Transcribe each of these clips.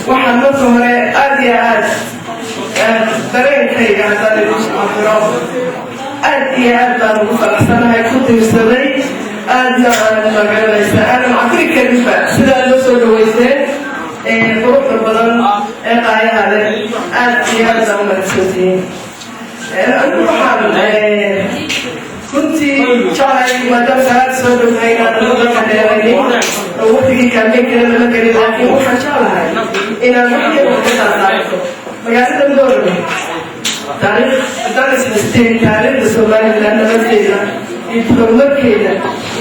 Waxaan marka hore aada iyo aad dareenkayga haddaan idin cabiro, aad iyo aad baan ugu faraxsanahay, ku tiirsaday, aadna aan magaranaysa aanan cabiri karinba sidaa loo soo dhaweyseen quruxda badan ee qaayaha leh. Aad iyo aad baan umahadsantihiin. Anigu waxaan runtii jeclay, maadaama salaad soo dhowtahay, inaanan dalka dheeraynin oo waqtigii campaign-kana lama gelin, laakiin waxaan jeclahay inaan wax yar wax ka taataabto magaalada Boorame. Taariikh haddaan isxisteen, taariikhda Somaliland nabadeeda iyo horumarkeeda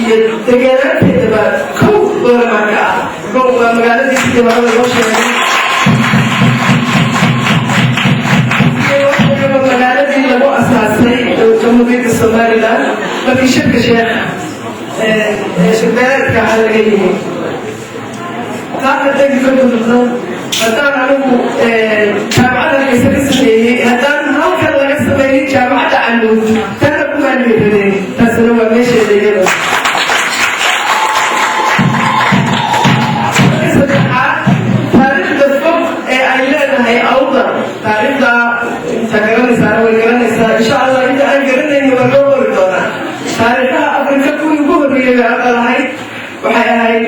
iyo degeanaanteedaba kow Booramaa ka ah. Waa magaaladii, sidii horada loo sheegay, magaaladii lagu asaasay Jamhuuriyadda Somaliland markii shirka Sheekh shirbeereedka waxaa laga yimi. Taa hadaynu ka gudubno, haddaan anigu jaamacadda Hargeysa ka sameeyey, haddaan halkan laga sameeyey Jaamacadda Camuud, tana kumaan dhiiradeen. Taasina waa meesheeda iyada. Marka saddexaad, taariikhda fog ee ay leedahay Awdal, taariikhda inta garanaysaana way garanaysaa, insha Allah inta aan garanayna waa loo qori doonaa. Taariikhaha Afrika kuwii ugu horreeyay bay Awdal ahayd. Waxay ahayd,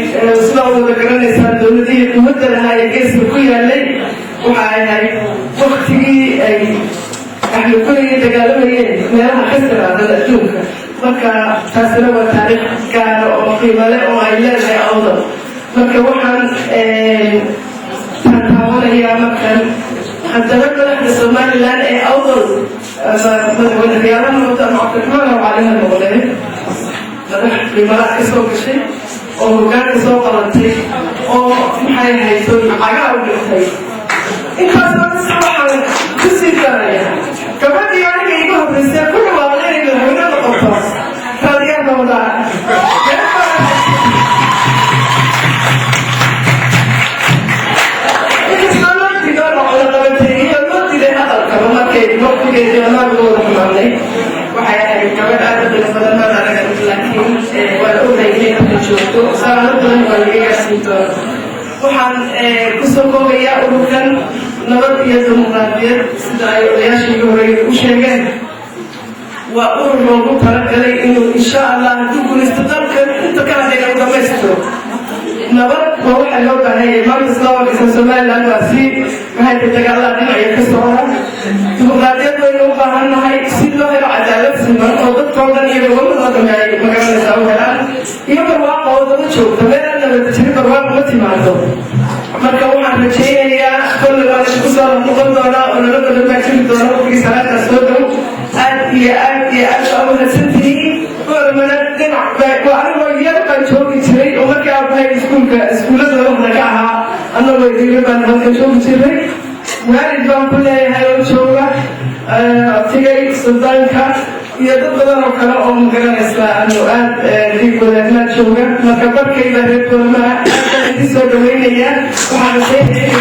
sidaa wada garanaysaan, dowladihii quwadda lahaa ee geeska ku yaalay. Waxay ahayd waktigii ay axlukulaya dagaalamayeen meelaha ka siraadan adduunka. Marka taasina waa taariikh gaara oo qiimo leh oo ay leedahay Awdal. Marka waxaan taataabanayaa markan haddana madaxda Somaliland ee Awdal, ama madaxweyne Khiyaalaha noqoto ama Cabdiraxmaan oo Cali ha noqdee, madax qiimalaha ka soo gashay oo hogaanka soo qabatay oo maxay hayso cagaha u dhigtay. Intaasoo waxaan kusii daraya gabadhii aniga iga horreysay ku dhawaaqday inay madaxweyne noqoto, Raadiyaa Noqdaa. Inkastoo loo diido, laqabateeyo, loo diiday hadalkaba markay waqtigeedii amaan ugu wada xumaanay. Waxay ahayd gabadh aad u qiimo badan, maan aragan, laakiin waan ogahay inay hadda joogto. Salaamo badan waa laga gaarsiin doona. Waxaan kusoo koobayaa, ururkan Nabad iyo Dimuqraadiyad, sida ay odayaashii iga horeeyay u sheegeen, waa urur loogu talagalay inuu, insha Allah, hadduu guulaysto, dalkan inta ka hadhayna u dhamaystiro. Nabad waa waxaa loo baahanyay maanta. Islaamka Somaliland waa si maxay tahay, dagaalada dhinacya ka socda. Dimuqraadiyad waynu u baahan nahay si loo helo cadaalad siman oo dadkoo dhan iyo gobolada dhame ay magaranaysaa u helaan, iyo barwaaqo oo daba joogta. Meel aan nabad jirin barwaaqo ma timaado. Marka waxaan rajaynayaa kolle waan isku soo noqon doonaa oo nala badan baa jiri doona. Waqtigii salaada soo dhow. Aad iyo aad iyo aad baa umahadsantihiin. Booramana dhinac waa anigoo yar baan joogi jiray oo markii aabahay iskuulka iskuullada madaxda ka ahaa, annagoo idiga baan halkan joogi jiray. Waalid baan ku leeyahay oo jooga, abtigay suldaanka iyo dad badan oo kale oo magaranaysa anu aad dhiig wadaagnaad jooga. Marka barkayda reer Booramaha aad baan idin soo dhaweynaya. Waxaan rajaynaya